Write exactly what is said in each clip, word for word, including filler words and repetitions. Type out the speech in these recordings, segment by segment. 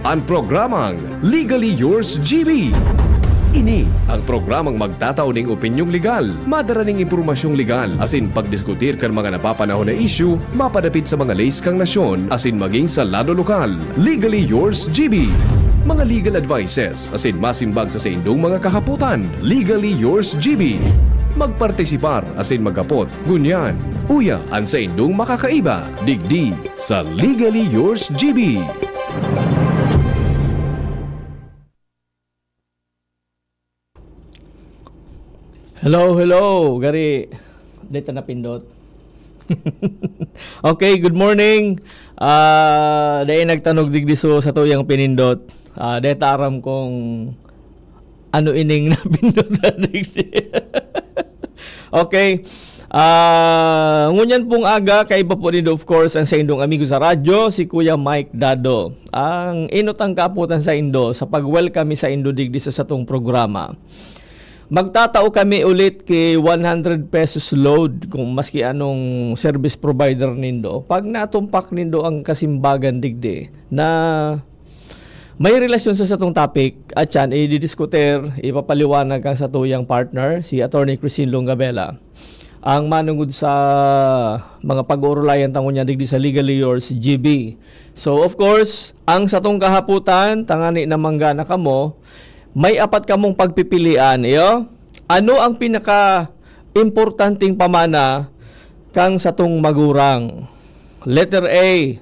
An programang Legally Yours G B. Ini ang programang magtatao ning opinyong legal, madara ning impormasyong legal, asin pagdiskutir kan mga napapanahon na isyu mapadapit sa mga leys kan nasyon asin maging sa lado lokal. Legally Yours G B. Mga legal advices asin masimbag sa saindong mga kahapotan. Legally Yours G B. Magpartisipar asin maghapot, ngunyan, uya an saindong makakaiba digdi sa Legally Yours G B. Hello, hello. Gari, deta napindot. Okay, good morning. Ah, dai nagtanog digdi so sa tuyang pinindot. Ah, deta aram kong ano ining napindot na digdi. Okay. Ah, ngunyan pong aga, kaiba po nindo, of course, ang saindong amigo sa radyo, si Kuya Mike Dado. Ang inot ang kaputan saindo sa pag-welcome mi saindo digdi sa satong programa. Magtatao kami ulit ki one hundred pesos load kung maski anong service provider nindo. Pag natumpak nindo ang kasimbagan digdi na may relasyon sa satong topic, at yan, ididiskutir, ipapaliwanag kan satuyang partner, si Attorney Christine Longabela, ang manungod sa mga pag-uurulayan ta ngunyan digdi sa Legally Yours G B. So, of course, ang satong kahapotan, tangani na mangga na kamo, may apat kamong pagpipilian, iyo? Ano ang pinaka-importanteng pamana kang satong magurang? Letter A,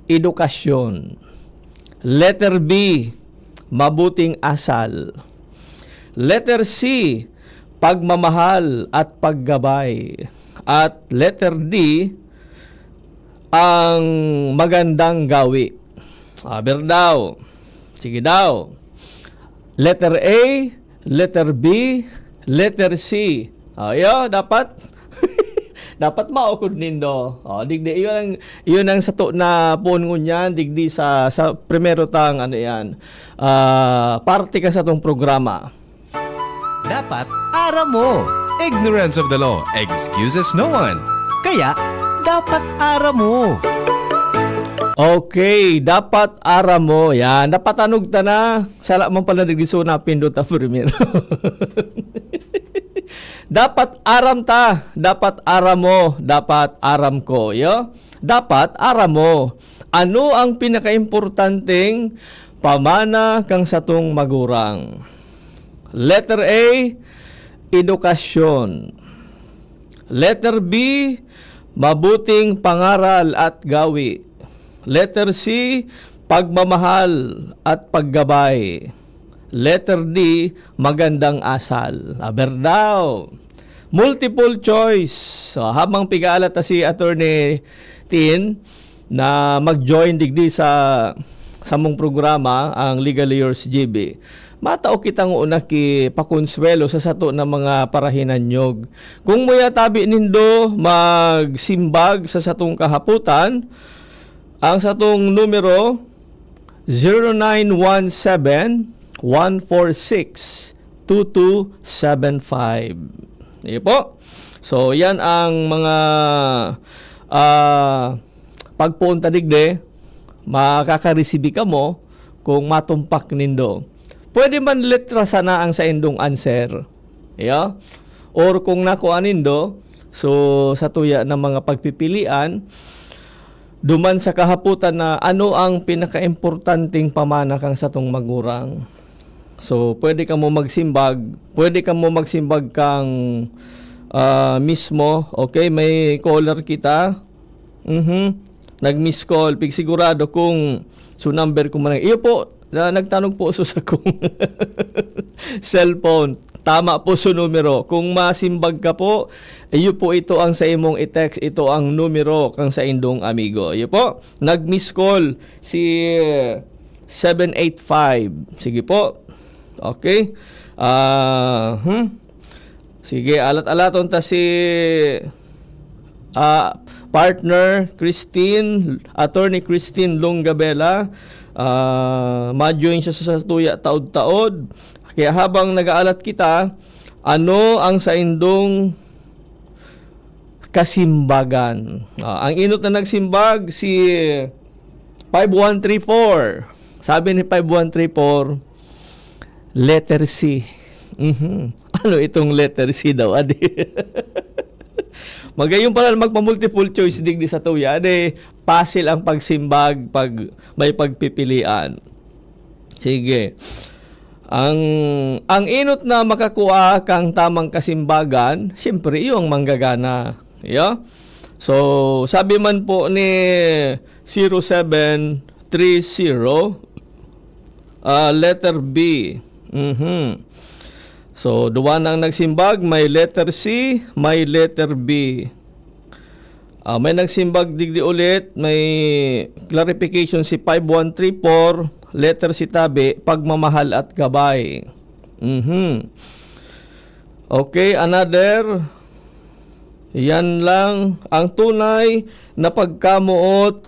edukasyon. Letter B, mabuting asal. Letter C, pagmamahal at paggabay. At letter D, ang magandang gawi. Aber daw. Sige daw. Letter A, letter B, letter C. Ah, iyo, dapat, dapat maukod nindo. Oh, digdi, iyon ang, iyon ang sato na poon ngunyan, digdi sa, sa primero tang, ano yan, ah, parte ka sa tong programa. Dapat aram mo. Ignorance of the law excuses no one. Kaya, dapat aram mo. Okay, dapat aram mo. Yan, napatanog ta na. Sala man pala nagdiso na pindot ang primero. Dapat aram ta, dapat aram mo, dapat aram ko. Yo? Dapat aram mo. Ano ang pinakaimportanteng pamana kang satong magurang? Letter A, edukasyon. Letter B, mabuting pangaral at gawi. Letter C, pagmamahal at paggabay. Letter D, magandang asal. Aber daw. Multiple choice. So, habang pig-aalat ta si Attorney Tin na mag-join digdi sa samong programa, ang Legally Yours G B, matao kita nguna ki pakonsuwelo sa sato na mga parahinanyog. Kung muya tabi nindo magsimbag sa satong kahapotan, ang satong numero, zero nine one seven, one four six, two two seven five. Iyo po. So, yan ang mga, ah, pagpoon ta digdi, makakaresibi kamo kung matumpak nindo. Pwede man letra sana ang saindong answer. Iyo? Or kung nakuha nindo, so, sa tuya na mga pagpipilian, duman sa kahapotan na ano ang pinakaimportanteng pamana kang satong magurang. So, pwede kamo magsimbag, pwede kamo magsimbag kang, ah, mismo. Okay, may caller kita. Mhm. Nag-miss call. Pigsigurado kung so number ko man. Iyo po, na, nagtanog po so sa kong cellphone. Tama po so numero. Kung masimbag ka po, iyo po ito ang sa imong i-text. Ito ang numero kang sa indong amigo. Iyo po, nag-miss call si, eh, seven eight five. Sige po. Okay. Ah, hmm. Sige, alat-alaton ta si, ah, partner Christine, Attorney Christine Longabela. Ah, ma-join siya sa, sa tuya taod-taod. Kaya habang nag-aalat kita, ano ang saindong kasimbagan? Ah, ang inot na nagsimbag, si five one three four. Sabi ni five one three four, letter C. Mhm. Ano itong letter C daw, adi? Magayon pala magpa-multiple choice digdi sa tuya. Adi, puzzle ang pagsimbag pag may pagpipilian. Sige. Ang, ang enot na makakua kang tamang kasimbagan, siyempre, iyo ang manggagana. Iyo? So, sabi man po ni zero seven three zero, ah, letter B. Mhm. So, duwa na ang nagsimbag, may letter C, may letter B. Ah, may nagsimbag digdi ulit, may clarification si five one three four, letter C tabi, pagmamahal at gabay. Mhm. Okay, another. Yan lang. Ang tunay na pagkamoot,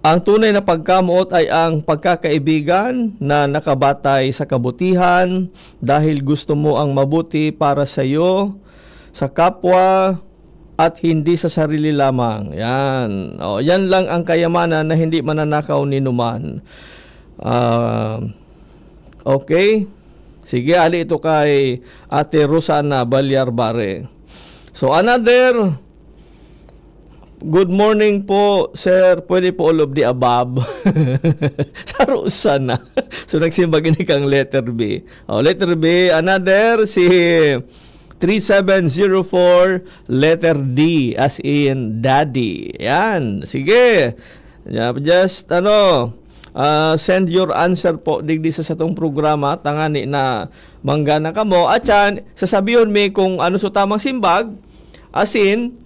ang tunay na pagkamoot ay ang pagkakaibigan na nakabatay sa kabutihan, dahil gusto mo ang mabuti para sa iyo, sa kapwa, at hindi sa sarili lamang. Yan. O, yan lang ang kayamanan na hindi mananakaw ni numan. Ah, okay. Sige, ali ito kay Ate Rosana Balyarbare. So, another, "Good morning po, sir. Pwede po all of the above?" Sa Rosana. So, nagsimbag ini kang letter B. O, letter B, another, si three seven zero four, letter D, as in daddy. Yan. Sige. Yeah, just, ano, ah, send your answer po digdi sa satong programa, tangani na manggana kamo. At yan, sasabihon mi kung ano sa tamang simbag, as in,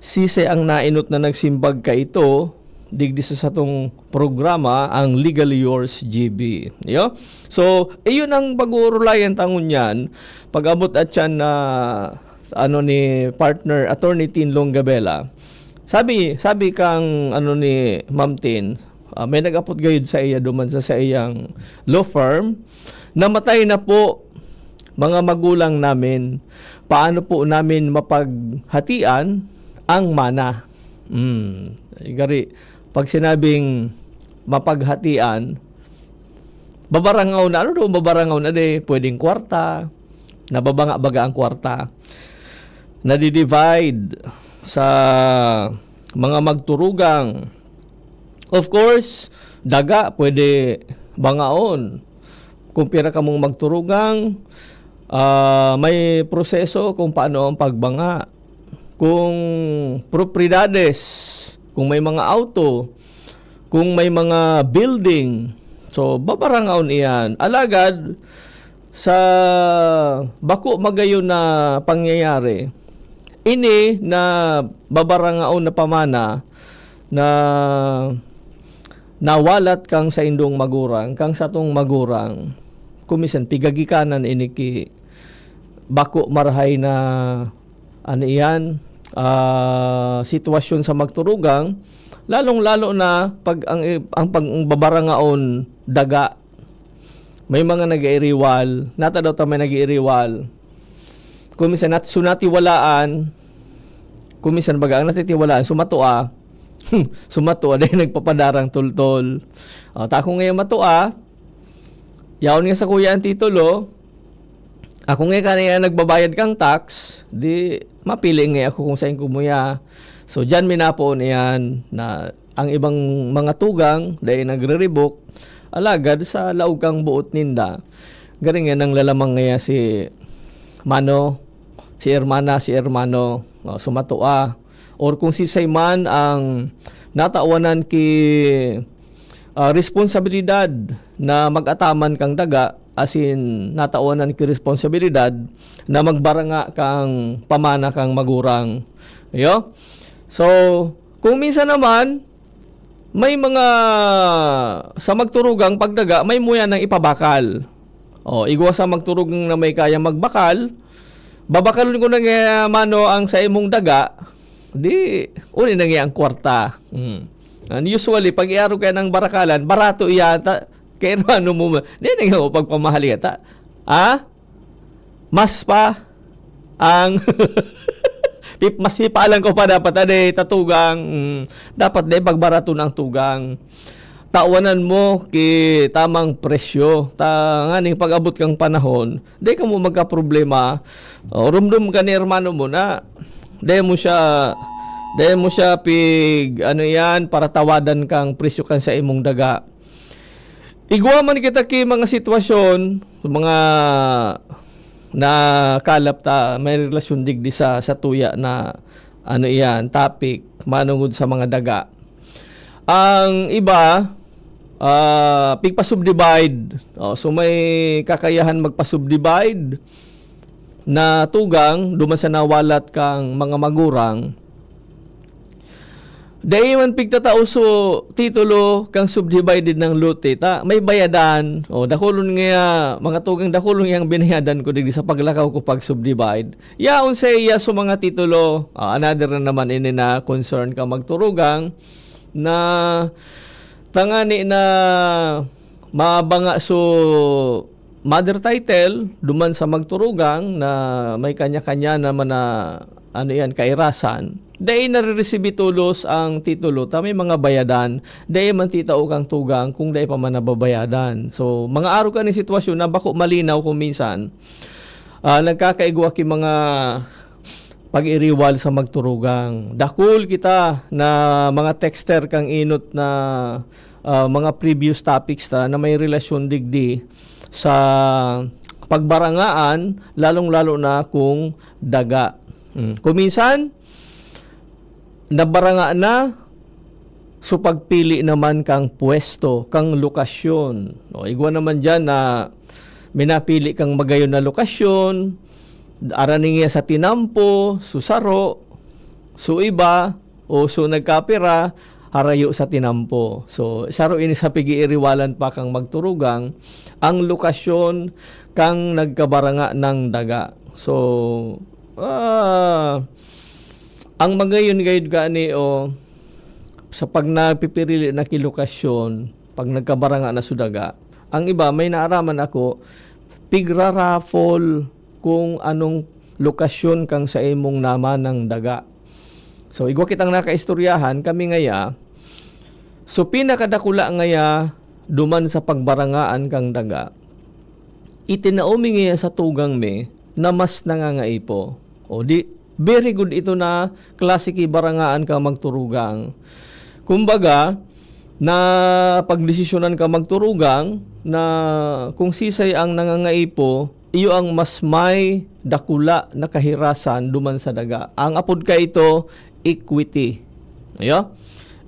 sisay ang nainot na nagsimbag kaito, digdi sa satong programa, ang Legally Yours, G B. Yo? So, iyon ang pag-uurulayan ta ngunyan. Pag-abot at yan na, ano, ni partner, Attorney Tin Longabela, sabi, sabi kang, ano, ni Ma'am Tin, ah, may nag-apot gayud sa iya duman sa, sa iyang law firm, "Namatay na po mga magulang namin. Paano po namin mapaghatian ang mana?" Hmm, gari, pag sinabing mapaghatian, babarangaw na, ano daw babarangaw na di? Pwedeng kwarta, nababanga baga ang kwarta, nadi-divide sa mga magturugang. Of course, daga pwede bangaon. Kung pira kamong magturugang, ah, may proseso kung paano ang pagbanga. Kung propriedades, kung may mga auto, kung may mga building, so, babarangaon iyan. Alagad, sa bako magayon na pangyayari, ini na babarangaon na pamana na nawalat kang saindong magurang, kang satong magurang, kumisan pigagikanan ini ki bako marahay na, ano iyan, ah, sitwasyon sa magturugang, lalong-lalo na pag ang, ang pagbabarangaon daga. May mga nag-iiriwal, nata daw ta may nag-iiriwal. Kung minsan nat-, sunatiwalaan, kung minsan baga ang natitiwalaan, sumatua, sumatua, dahil nagpapadarang tultol. O, ta kung ngayon matua, yaon nga sa kuya ang titulo, ako nga kaniya nagbabayad kang tax, di mapili nga ako kung saan kumuya. So, diyan minapoon iyan na ang ibang mga tugang, dahil nagre-revoke, alagad sa laog kang buot ninda. Garing yan ang lalamang ngaya si mano, si hermana, si hermano, o, sumatua. Or kung si Simon ang natawanan ki, ah, responsabilidad na mag-ataman kang daga, asin natawanan ki responsibilidad na magbaranga kang pamana kang magurang. Iyo? So, kung minsan naman, may mga sa magturugang pagdaga, may muya nang ipabakal. O, igwa sa magturugang na may kaya magbakal, babakalon ko na nga mano ang sa imong daga, di, uli na nga ang kwarta. Hmm. And usually, pag iarog ka ng barakalan, barato iyata, kay ano mo, ma-, di na nga pagpamahal yata. Ha? Mas pa ang Pip-, mas pipaalan ko pa dapat, ade, ta tugang, mm, dapat dai pagbaraton ang tugang. Tawanan mo ki tamang presyo. Ta-, nganing pag-abot kang panahon, dai kamo magkaproblema. O, rumdom ka ni hermano mo na dai mo siya, dai mo siya pig, ano yan, para tawadan kang presyo kan sa imong daga. Igwa man kita ki mga sitwasyon, mga nakalap ta, may relasyon digdi sa, sa tuya na, ano iyan, topic, manungod sa mga daga. Ang iba, ah, pigpa-subdivide. O, so may kakayahan magpa-subdivide na tugang duman sa nawalat kang mga magurang. Dai man pigtatao so titulo kang subdivided ng lote, ta may bayadan. O, dakulon nga, mga tugang, dakulon yang binayadan ko digdi sa paglakaw ko pag-subdivide. Yaon sa iya so mga titulo. Ah, another na naman ini na concern ka magturugang na tangani na mabanga so mother title duman sa magturugang na may kanya-kanya naman na, ano yan, kairasan. Dai nariresibi tolos ang titulo ta may mga bayadan, dai man titao kang tugang kung dai pa man nababayadan. So, mga arog kan sitwasyon na bako malinaw kung minsan, ah, nagkakaigwa ki mga pag-iriwal sa magturugang. Dakul kita na mga texter kang inot na, ah, mga previous topics ta na may relasyon digdi sa pagbarangaan, lalong-lalo na kung daga. Hmm. Kung minsan, nabaranga na, so pagpili naman kang pwesto, kang lokasyon. O, igwa naman diyan na minapili kang magayon na lokasyon, arani niya sa tinampo, so saro, so iba, o so nagkapira, harayo sa tinampo. So, saro ini sa pig-iiriwalan pa kang magturugang, ang lokasyon kang nagkabaranga ng daga. So, ah, ang magayon gayud gani, o, sa pag nagpipirili na ki lokasyon, pag nagkabaranga na so daga, ang iba, may naaraman ako, pigra-raffle kung anong lokasyon kang sa imong namanang daga. So, igwa kitang nakaistoryahan, kami ngaya, so, pinakadakula ngaya duman sa pagbarangaan kang daga, itinao mi ngaya sa tugang mi na mas nangangaipo. O di, very good ito na klase ki barangaan ka magturugang. Kumbaga, na pagdesisyonan ka magturugang na kung sisay ang nangangaipo, iyo ang mas may dakula na kahirasan duman sa daga. Ang apod ka ito, equity. Ayo?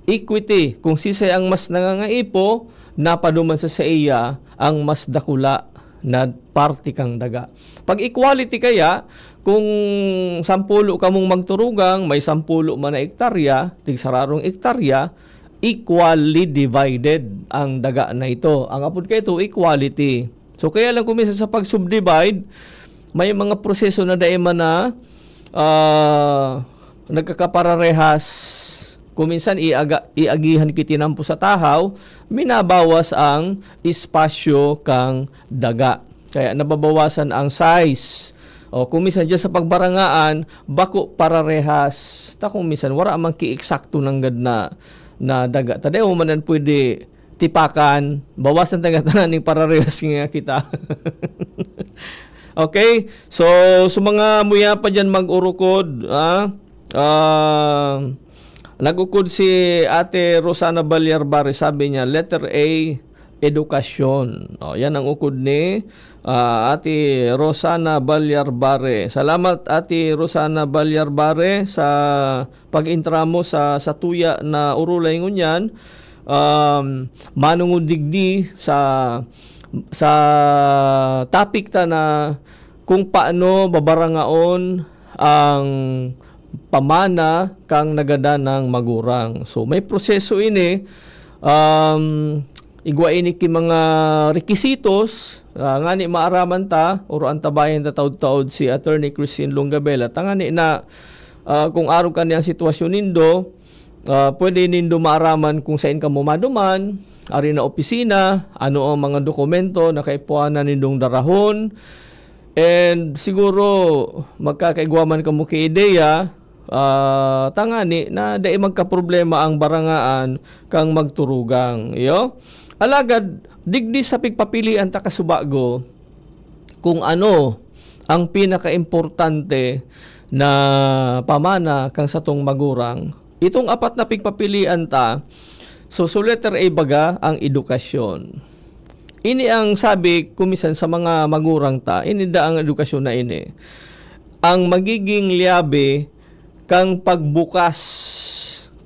Equity, kung sisay ang mas nangangaipo, napaduman sa saiya ang mas dakula na parte kang daga. Pag equality kaya, kung sampulo kamong magturugang, may sampulo man na ektarya, tigsararong ektarya, equally divided ang daga na ito. Ang apod ka ito, equality. So, kaya lang kung minsan sa pag-subdivide, may mga proseso na dai man na, ah, nagkakapararehas. Kung minsan, iaga-, iagihan ki tinampo sa tahaw, minabawas ang espasyo kang daga. Kaya nababawasan ang size. O, kung minsan dyan sa pagbarangaan, bako pararehas. Ta kung minsan, wala man ki eksakto nanggad na, na daga. Ta dai mo man yan pwede tipakan, bawasan ta ngatanan ning pararehas nga kita. Okay? So, sa mga muya pa dyan mag-urukod, ah, ah, nag-ukod si Ate Rosana Balyarbare, sabi niya, letter A, edukasyon. O, yan ang ukod ni, ah, Ate Rosana Balyarbare. Salamat, Ate Rosana Balyarbare, sa pag-intra mo sa, sa tuya na urulay ngunyan. Um, manungod digdi sa, sa topic ta na kung paano babarangaon ang pamana kang nagadan ng magurang. So, may proseso ini. Um, igwa ini ki mga rekisitos, ah, ngani maaraman ta, or antabayan ta taod-taod si Attorney Christine Longabella. Tangani na, ah, kung arog kan yang sitwasyon nindo, ah, pwede nindo maaraman kung sain kamo maduman, ari na opisina, ano ang mga dokumento na kaipuhanan nindong darahon, and siguro magkakaigwa man kamo ki ideya, Ah, tangani na dai magkaproblema ang barangaan kang magturugang, iyo. Alagad, digdi sa pigpapilian ta kasubago, kung ano ang pinakaimportante na pamana kang satong magurang. Itong apat na pigpapilian ta, so, so letter A baga ang edukasyon. Ini ang sabi kumisan sa mga magurang ta, ini da ang edukasyon na ini. Ang magiging liyabe kang pagbukas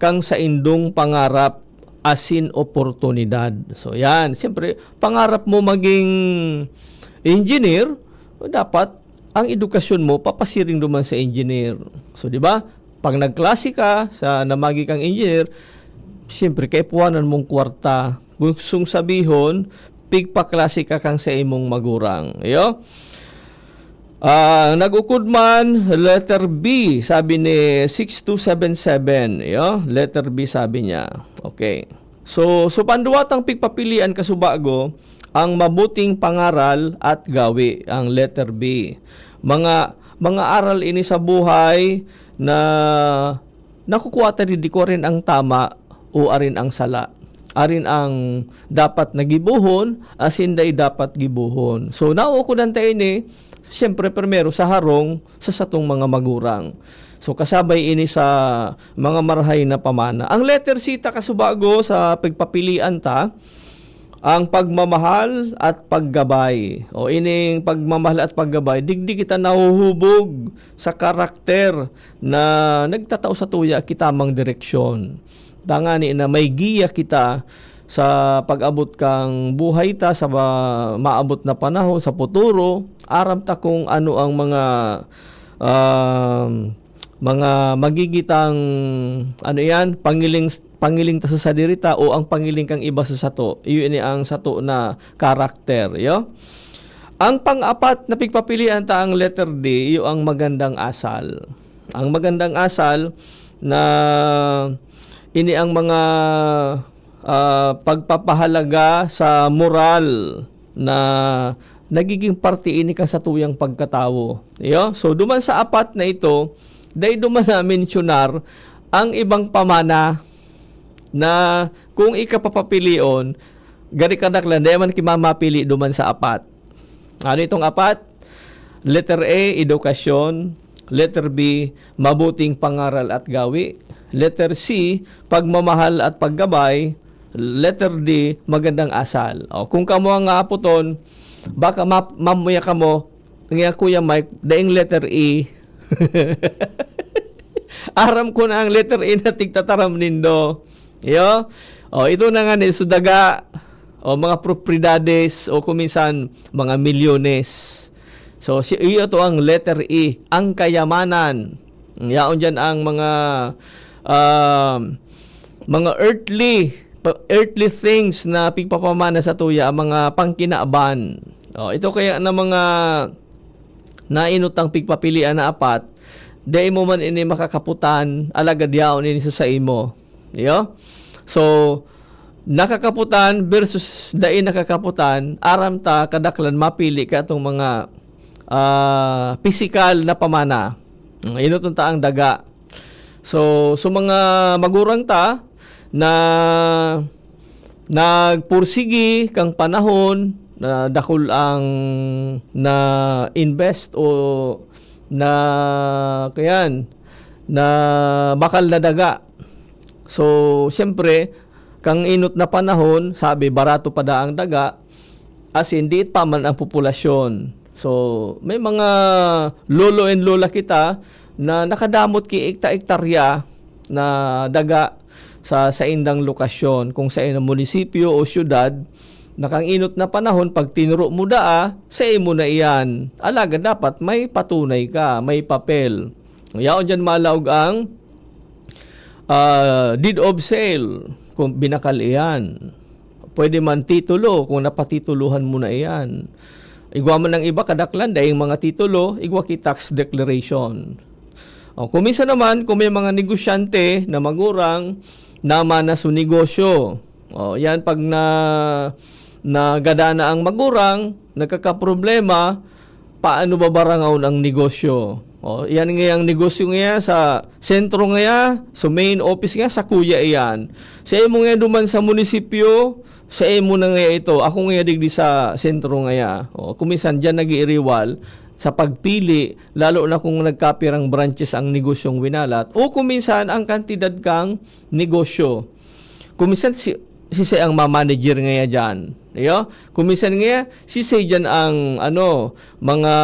kang saindong pangarap asin oportunidad. So, yan. Siyempre, pangarap mo maging engineer, dapat ang edukasyon mo papasiring duman sa engineer. So, di ba? Pag nagklase ka sa na magi kang engineer, siyempre, kaipuhanan mong kwarta. Gustong sabihon, pigpaklase ka kang sa imong magurang. Iyo? Ah, nag-ukod man, letter B, sabi ni six two seven seven. Iyo? Letter B, sabi niya. Okay. So, so panduwatang pigpapilian kasubago, ang mabuting pangaral at gawi, ang letter B. Mga, mga aral ini sa buhay na nakukuha ta digdi kung arin ang tama o arin ang sala. Arin ang dapat na gibohon, asin dai dapat gibohon. So, nauukodan ta ini, siyempre, primero sa harong sa satong mga magurang. So, kasabay ini sa mga marahay na pamana. Ang letter C ta kasubago sa pagpapilian ta, ang pagmamahal at paggabay. O ining pagmamahal at paggabay, digdi kita nahuhubog sa karakter na nagtatao sa tuya ki tamang direksyon. Tangani na may giya kita sa pag-abot kang buhay ta sa ba-, maabot na panahon, sa futuro, aram ta kung ano ang mga, um, mga magigitang, ano yan, pangiling, pangiling ta sa sadiri ta o ang pangiling kang iba sa sato. Iyo ini ang sato na karakter, yo? Ang pang-apat na pigpapilian ta ang letter D, iyo ang magandang asal. Ang magandang asal na ini ang mga, ah, pagpapahalaga sa moral na nagiging parte ini kan satuyang pagkatawo. Iyo? So, duman sa apat na ito, dai duman na mensyonar ang ibang pamana na kung ika papapilion, gari kadaklan, dai man ki mamapili duman sa apat. Ano itong apat? Letter A, edukasyon. Letter B, mabuting pangaral at gawi. Letter C, pagmamahal at paggabay. Letter D, magandang asal. O, kung kamo ang aapoton, baka map-, mamuya kamo, nga, Kuya Mike, daing letter E. Aram ko na ang letter E na tigtataram nindo. Yo? O, ito na nga ni, so daga, o mga propriedades, o kuminsan, mga milyones. So, si, iyo to ang letter E, ang kayamanan. Yaon dyan ang mga, um, mga earthly, pa-, earthly things na pigpapamana sa tuya, ang mga pangkinaban. O, ito kaya na mga nainot ang pigpapilian na apat, dai mo man ini makakaputan, alagad yaon ini sa saimo. Iyo? So, nakakaputan versus dai nakakaputan, aram ta kadaklan mapili ka itong mga, ah, pisikal na pamana. Mm, inuton ta ang daga. So, so mga magurang ta na nagpursigi kang panahon na dakul ang na-invest o na, kayan, na bakal na daga. So, siyempre, kang inot na panahon, sabi, barato pa da ang daga, asin diit pa man ang populasyon. So, may mga lolo and lola kita na nakadamot ki ekta-ektarya na daga sa saindang lokasyon, kung sa inang munisipyo o syudad, na kang inot na panahon, pag tinuro mo daa, sa imo na iyan. Alagad dapat may patunay ka, may papel. Yaon diyan malaog ang, ah, deed of sale, kung binakal iyan. Pwede man titulo, kung napatitulohan mo na iyan. Igwa man ang iba, kadaklan, daing mga titulo, igwa ki tax declaration. O, kung minsan naman, kung may mga negosyante na magurang, naman na su negosyo. O, yan, pag na, nagada na ang magurang, nagkakaproblema, paano babarangaon ang negosyo? O, yan ngayang negosyo ngaya sa sentro ngaya, so main office ngaya, sakuya iyan. Sa imo ngaya duman sa munisipyo, sa imo na ngaya ito. Ako ngaya digdi sa sentro ngaya. O, kuminsan diyan nag-iiriwal sa pagpili, lalo na kung nagkapirang branches ang negosyong winalat. O kuminsan ang kantidad kang negosyo. Kuminsan si, si ang mamanager ngaya diyan. Iyo? Kuminsan ngaya, si diyan ang, ano, mga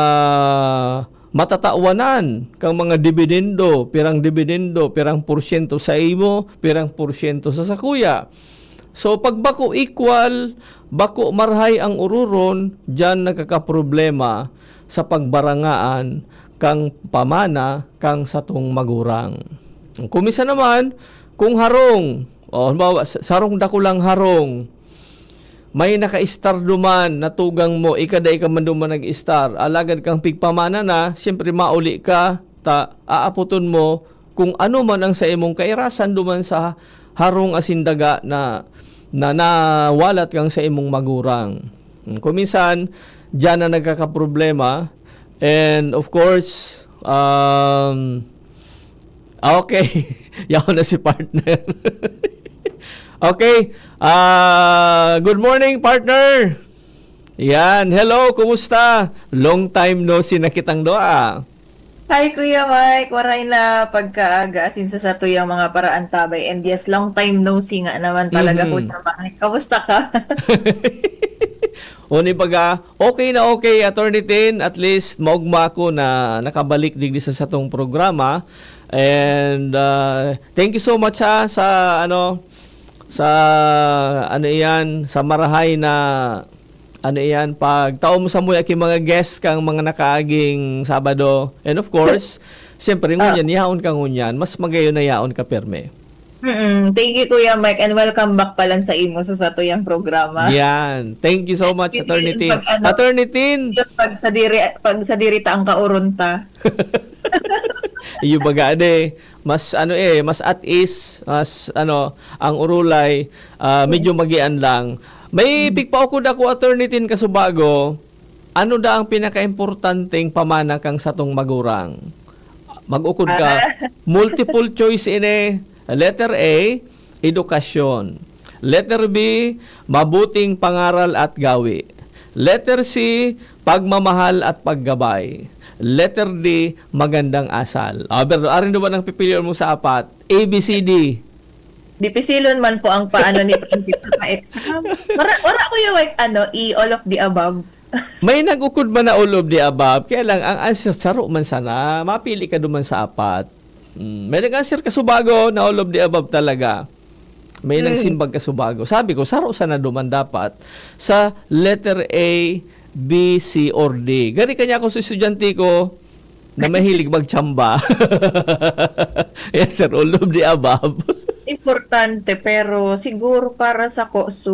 matatawanan kang mga dibidendo, pirang dibidendo, pirang porsyento sa imo, pirang porsyento sa sakuya. So, pag bako equal, bako marhay ang ururon, diyan nagkakaproblema sa pagbarangaan kang pamana kang satong magurang. Kung minsan naman, kung harong, o halimbawa, sa-, sarong dakulang harong, may naka-star duman, natugang mo, ika dai ka man duman nag-star. Alagad kang pigpamana na, siyempre mauli ka, ta aapoton mo kung ano man ang sa imong kairasan duman sa harong asin daga na, na nawalat kang sa imong magurang. Kung minsan, diyan na nagkakaproblema. And of course, um, okay, yaw na si partner. Okay, ah, good morning, partner. Yan, hello, kumusta? Long time no see na kitang doa. Hi, Kuya Mike. Waray na pagkaaga, asin sa satuyang mga paraantabay. And yes, long time no see nga naman talaga, Mhm. Kuya Mike. Kamusta ka? Uni baga, okay na okay, Attorney Tin. At least, maugma ako na nakabalik digdi sa satong programa. And, ah, thank you so much, ha, sa, ano, sa, ano iyan, sa marahay na, ano iyan, pagtao mo sa muya ki mga guest kang mga nakaaging Sabado. And of course, siyempre, Ah. ngunyan, yaon ka ngunyan, mas magayon na yaon ka, perme. Mm-mm. Thank you, Kuya Mike, and welcome back pa lang sa imo sa satuyang programa. Yan. Thank you so much, Kasi Attorney yung Tin. pag, ano, Attorney Tin! Yung pag sa diri, pag sa diri ta ang kaoron ta. Iyo baga, ade. Mas ano eh, mas at ease, mas ano, ang urulay, ah, medyo magian lang. May pigpaukod ako, Attorney Tin Kasubago, ano da ang pinakaimportanteng pamana kang satong magurang? Mag-ukod ka. Ah. Multiple choice ini. Letter A, edukasyon. Letter B, mabuting pangaral at gawi. Letter C, pagmamahal at paggabay. Letter D, magandang asal. Ah, pero arin duman ang pipilion mo sa apat? A, B, C, D. Dipisilon man po ang paano ni twenty pa exam. Wala, wala ko yung, like, ano, E, all of the above. May nag-ukod man na all of the above, kaya lang ang answer saro man sana, mapili ka duman sa apat. Mm, may nag-answer Kasubago na all of the above talaga. May Mm. nagsimbag Kasubago. Sabi ko, saro sana duman dapat sa letter A, B, C, or D. Gani kanya ako sa estudyante ko na mahilig magtsamba. Yes, sir. All of the above. Importante, pero siguro para sa ko, so,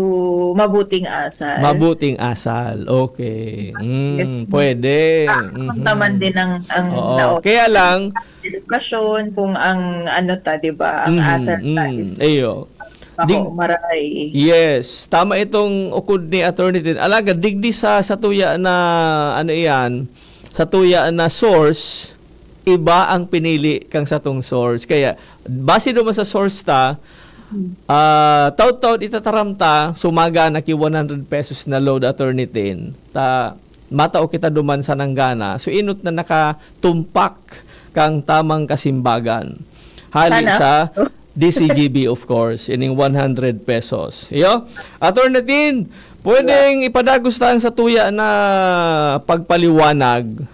mabuting asal. Mabuting asal. Okay. Mm, Yes. pwede. Ah, Mhm. Ang taman din ang, ang Oo. naot. Kaya lang, Edukasyon, kung ang ano ta, di ba, ang Mhm, asal ta mhm. is Iyo. ako, Dig- maray. Yes, tama itong ukod ni Attorney Tin. Alaga, digdi sa, sa tuya na, ano iyan, sa tuya na source, iba ang pinili kang satong source. Kaya, base naman sa source ta, Hmm. ah, taud-taud itataram ta, sumaga na ki one hundred pesos na load, Attorney Tin. Ta, matao kita duman sa nanggana. So, inot na nakatumpak kang tamang kasimbagan. Hali Sana. sa D C G B, of course, ining one hundred pesos. Iyo? Attorney Tin, pwedeng ipadagos ta ang sa tuya na pagpaliwanag.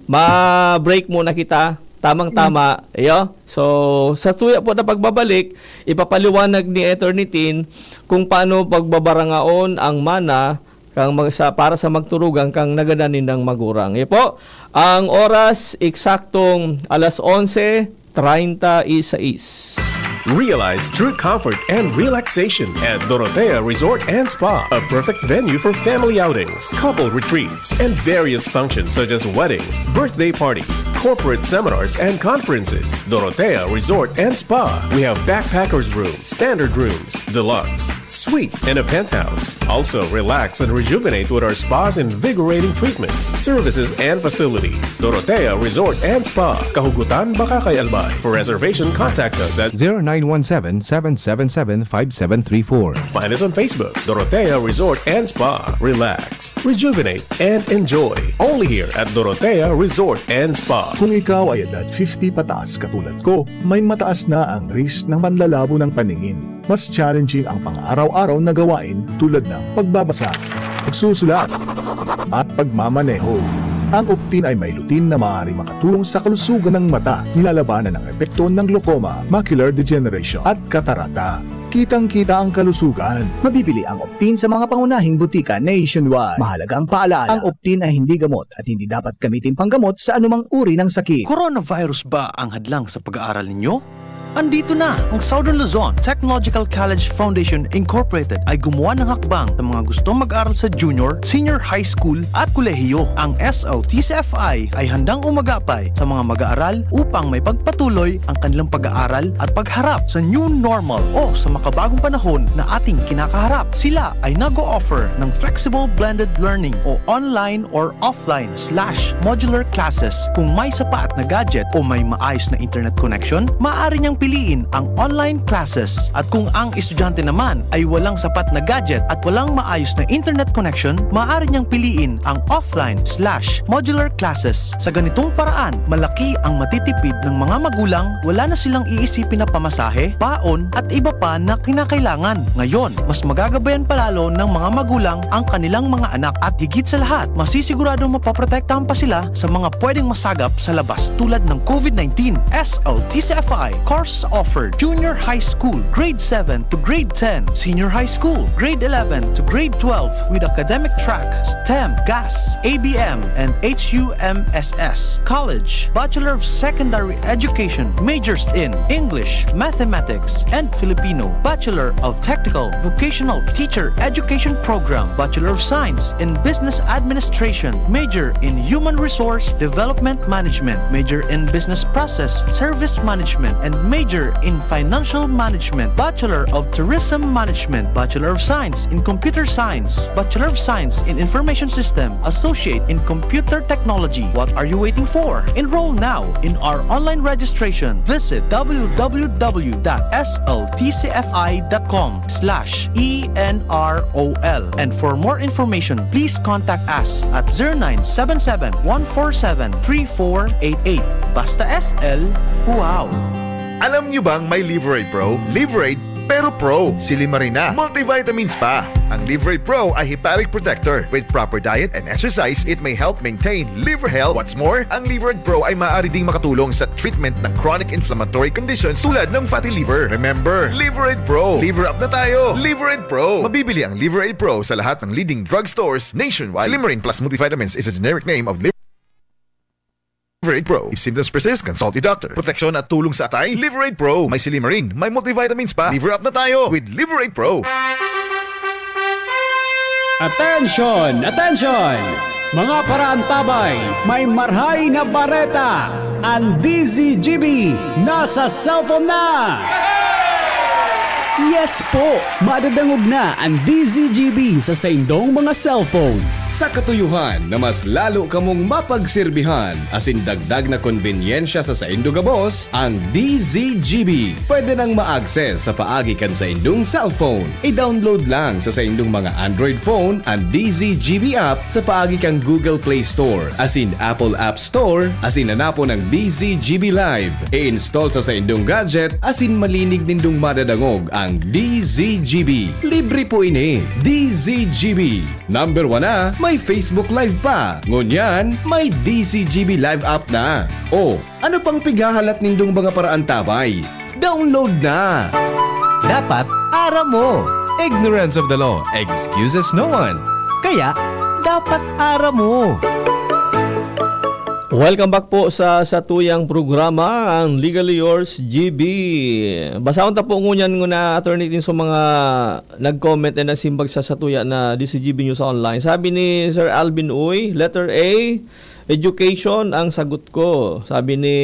Ma-break muna kita. Tamang-tama. Iyo? So, sa tuya po na pagbabalik, ipapaliwanag ni Attorney Tin kung paano pagbabarangaon ang mana kang mag-, sa, para sa magturugang kang nagadan nindang magurang. Iyo po, ang oras, eksaktong alas onse treinta y seis. Realize true comfort and relaxation at Dorotea Resort and Spa, a perfect venue for family outings, couple retreats, and various functions such as weddings, birthday parties, corporate seminars, and conferences. Dorotea Resort and Spa. We have backpackers room, standard rooms, deluxe, Suite and a penthouse. Also, relax and rejuvenate with our spa's invigorating treatments, services, and facilities. Dorotea Resort and Spa. Kahugutan, Bacacay, Albay. For reservation, contact us at zero nine one seven, seven seven seven, five seven three four. Find us on Facebook, Dorotea Resort and Spa. Relax, rejuvenate, and enjoy. Only here at Dorotea Resort and Spa. Kung ikaw ay edad fifty pataas katulad ko, may mataas na ang risk ng panlalabo ng paningin. Mas challenging ang pang-araw-araw na gawain tulad ng pagbabasa, pagsusulat, at pagmamaneho. Ang Optin ay may lutein na maaaring makatulong sa kalusugan ng mata, nilalabanan ang epekto ng glaucoma, macular degeneration, at katarata. Kitang-kita ang kalusugan. Mabibili ang Optin sa mga pangunahing butika nationwide. Mahalagang paalala, ang Optin ay hindi gamot at hindi dapat gamitin panggamot sa anumang uri ng sakit. Coronavirus ba ang hadlang sa pag-aaral ninyo? Andito na ang Southern Luzon Technological College Foundation Incorporated ay gumawa ng hakbang sa mga gustong mag-aral sa junior, senior high school at kolehiyo. Ang S L T C F I ay handang umagapay sa mga mag-aaral upang may pagpatuloy ang kanilang pag-aaral at pagharap sa new normal o sa makabagong panahon na ating kinakaharap. Sila ay nag-o-offer ng flexible blended learning o online or offline slash modular classes. Kung may sapat na gadget o may maayos na internet connection, maaari niyang piliin ang online classes. At kung ang estudyante naman ay walang sapat na gadget at walang maayos na internet connection, maaari niyang piliin ang offline slash modular classes. Sa ganitong paraan, malaki ang matitipid ng mga magulang, wala na silang iisipin na pamasahe, baon, at iba pa na kinakailangan. Ngayon, mas magagabayan pa lalo ng mga magulang ang kanilang mga anak at higit sa lahat, masisiguradong mapoprotektahan pa sila sa mga pwedeng masagap sa labas tulad ng COVID nineteen. S L T C F I, course offered, junior high school, grade seven to grade ten, senior high school, grade eleven to grade twelve, with academic track, STEM, GAS, A B M, and H U M S S. College, Bachelor of Secondary Education, majors in English, Mathematics, and Filipino. Bachelor of Technical Vocational Teacher Education Program, Bachelor of Science in Business Administration, major in Human Resource Development Management, major in Business Process Service Management, and major in Financial Management, Bachelor of Tourism Management, Bachelor of Science in Computer Science, Bachelor of Science in Information System, Associate in Computer Technology. What are you waiting for? Enroll now in our online registration. Visit w w w dot s l t c f i dot com slash e n r o l. And for more information, please contact us at zero nine seven seven, one four seven, three four eight eight. Basta S L, wow! Alam niyo bang may Liverade Pro? Liverade, pero Pro. Silimarin na. Multivitamins pa. Ang Liverade Pro ay hepatic protector. With proper diet and exercise, it may help maintain liver health. What's more, ang Liverade Pro ay maaari ding makatulong sa treatment ng chronic inflammatory conditions tulad ng fatty liver. Remember, Liverade Pro. Liver up na tayo. Liverade Pro. Mabibili ang Liverade Pro sa lahat ng leading drugstores nationwide. Silimarin Plus Multivitamins is a generic name of Liverade Pro. If symptoms persist, consult your doctor. Proteksyon at tulong sa atay, Liverade Pro. May silimarin, may multivitamins pa. Liver up na tayo with Liverade Pro. Attention! Attention! Mga paraantabay, may marhay na bareta! Ang D Z G B nasa cellphone na! Yes po! Madadangog na ang D Z G B sa saindong mga cellphone. Sa katuyohan na mas lalo kamong mapagserbihan asin dagdag na konbenyensya sa saindo gabos, ang D Z G B pwede nang ma-access sa paagi kan saindong cellphone. I-download lang sa saindong mga Android phone ang D Z G B app sa paagi kan Google Play Store asin Apple App Store asin hanapon ang D Z G B Live. I-install sa saindong gadget asin malinig nindong madadangog ang D Z G B. Libre po ini. D Z G B. Number one na, may Facebook Live pa. Ngunyan, may D Z G B Live app na. O, ano pang pighahalat nindong mga paraantabay? Download na! Dapat aram mo. Ignorance of the law excuses no one. Kaya, dapat aram mo. Welcome back po sa satuyang programa, ang Legally Yours, G B. Basahon ta po ngunyan nguna, Attorney, din sa mga nag-comment and nasimbag sa satuya na D Z G B News Online. Sabi ni Sir Alvin Uy, letter A, education ang sagot ko. Sabi ni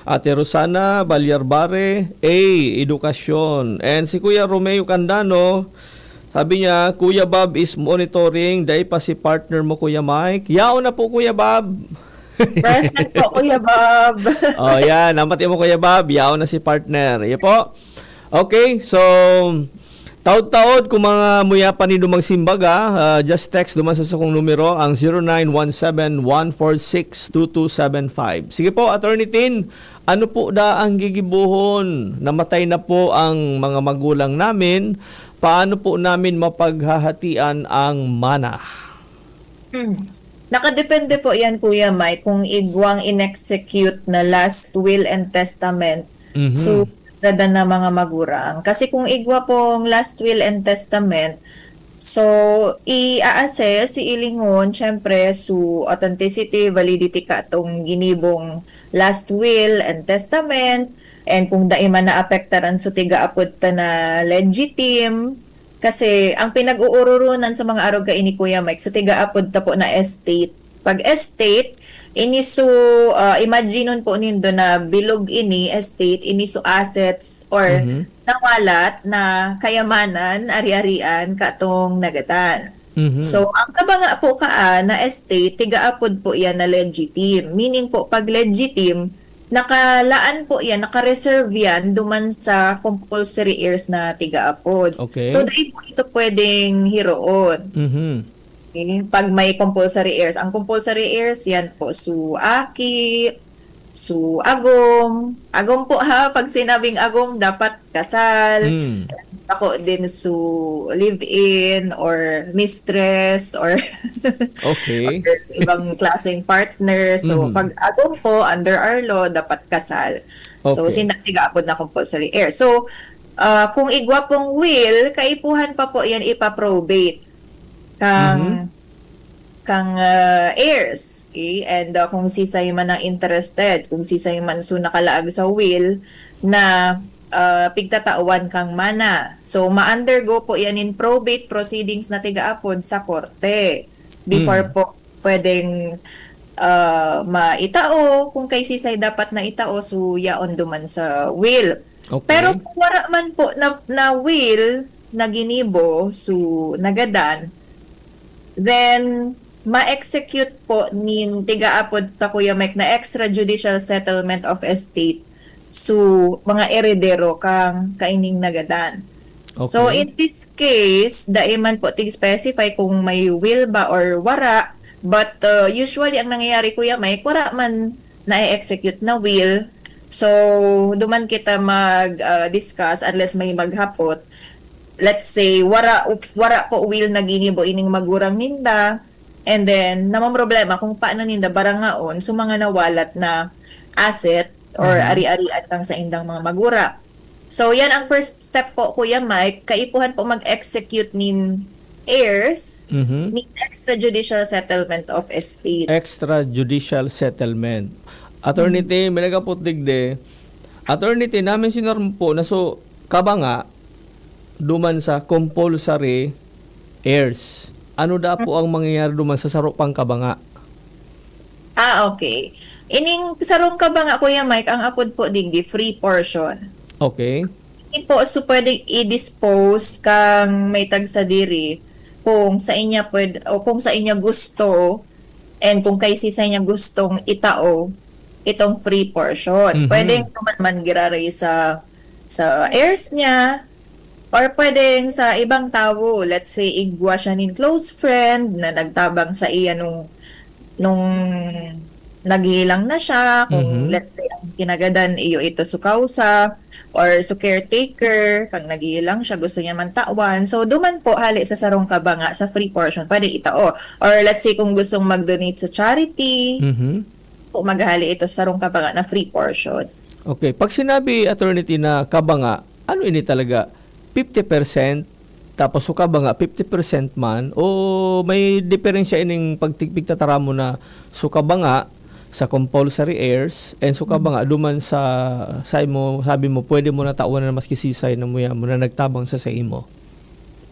Ate Rosana Balyarbare, A, edukasyon. And si Kuya Romeo Candano, sabi niya, "Kuya Bob is monitoring, dai pa si partner mo, Kuya Mike." Yaon na po, Kuya Bob. Present po, Kuya Bob. Oh, yan. Ang pati mo, Kuya Bob. Yaon na si partner. Yan po. Okay, so, taod-taod, kung mga muya pa nindo magsimbag, ah, ah, just text duman sa sakong numero, ang zero nine one seven, one four six, two two seven five. Sige po, Attorney Tin, ano po da ang gigibohon? Namatay na po ang mga magulang namin. Paano po namin mapaghahatian ang mana? Hmm. Nakadepende po yan, Kuya Mike, kung igwang in-execute na last will and testament Mhm. so gadan na mga magurang. Kasi kung igwa pong last will and testament, so i-a-assess, iilingon, syempre, su authenticity, validity ka atong ginibong last will and testament, and kung dai man naapektaran, so tiga apod ta na legitim. Kasi ang pinag-uuroronan sa mga arog kaini, Kuya Mike, so tiga apod ta po na estate. Pag estate, ini so, ah, imaginon po nindo na bilog ini, estate, ini so assets or Mhm. nawalat na kayamanan, ari-arian, katong nagatan. Mhm. So, ang kabanga po kaa na estate, tiga apod po yan na legitim. Meaning po, pag legitim, nakalaan po yan, naka-reserve yan duman sa compulsory heirs na tiga apod. Okay. So, dai po ito pwedeng hiroon. Mhm. Okay? Pag may compulsory heirs. Ang compulsory heirs, yan po, su aki, su agom. Agom po ha, pag sinabing agom, dapat kasal. Hmm. Ako din su live-in or mistress or Okay. or ibang klaseng partner. So, Mhm. pag agom po, under our law, dapat kasal. So, Okay. sinda tiga apod na compulsory heir. So, ah, kung igwa pong will, kaipuhan pa po yan ipa-probate kang, Mhm. kang, ah, heirs. Okay? And, ah, kung sisay man ang interested, kung sisay man so nakalaag sa will na, ah, pigtatawan kang mana. So, ma-undergo po yan in probate proceedings na tiga apod sa korte. Before Mm. po pwedeng, ah, maitao, kung kay sisay dapat na itao, so yaon duman sa will. Okay. Pero kung wara man po na, na will na ginibo, so nagadan, then ma-execute po nin tiga apod ta, Kuya Mike, na extrajudicial settlement of estate, so mga eredero kang kaining nagadan. So, Okay. in this case, dai man po tig-specify kung may will ba or wara, but, uh, usually ang nangyayari, Kuya Mike, wara man na-execute na will. So, duman kita mag, uh, discuss unless may maghapot. Let's say, wara, wara po will na ginibo ining magurang ninda. And then, namamroblema kung paano ninda barangaon so mga nawalat na asset or Mhm. ari-arian kang saindang mga magurang. So, yan ang first step po, Kuya Mike. Kaipuhan po mag-execute nin heirs, Mhm. nin extrajudicial settlement of estate. Extrajudicial settlement. Attorney Mhm. Tin, may nagapot digdi. Attorney Tin, namin sinorm po na so, kabanga, duman sa compulsory heirs. Ano da po ang mangyayari duman sa saro pang kabanga? Ah, okay. Ining sarong kabanga, Kuya Mike, ang apod po digdi, free portion. Okay. Hindi po, so pwedeng i-dispose kang may tagsadiri kung sa inya pwed-, o kung sa inya gusto, and kung kay sisay niya gustong itao itong free portion. Mhm. Pwedeng duman man giraray sa, sa heirs niya, or pwedeng sa ibang tawo. Let's say, igwa siya nin close friend na nagtabang saiya nung, nung naghihilang na siya. Kung, Mhm. let's say, ang kinagadan, iyo ito su kausa, or su caretaker, kang naghihilang siya, gusto niya man tawan. So, duman po, hali sa sarong kabanga, sa free portion, pwede itao. Or let's say, kung gustong mag-donate sa charity, Mhm. po, maghali ito sa sarong kabanga na free portion. Okay. Pag sinabi, Attorney Tin, na kabanga, ano ini talaga? Fifty percent? Tapos su kabanga, fifty percent man? O may diferensya ining pagtig-, pigtataram mo na su kabanga sa compulsory heirs and su Hmm. kabanga duman sa, sa imo, sabi mo, pwede mo na tawan na maski sisay na muya mo na nagtabang sa, sa imo?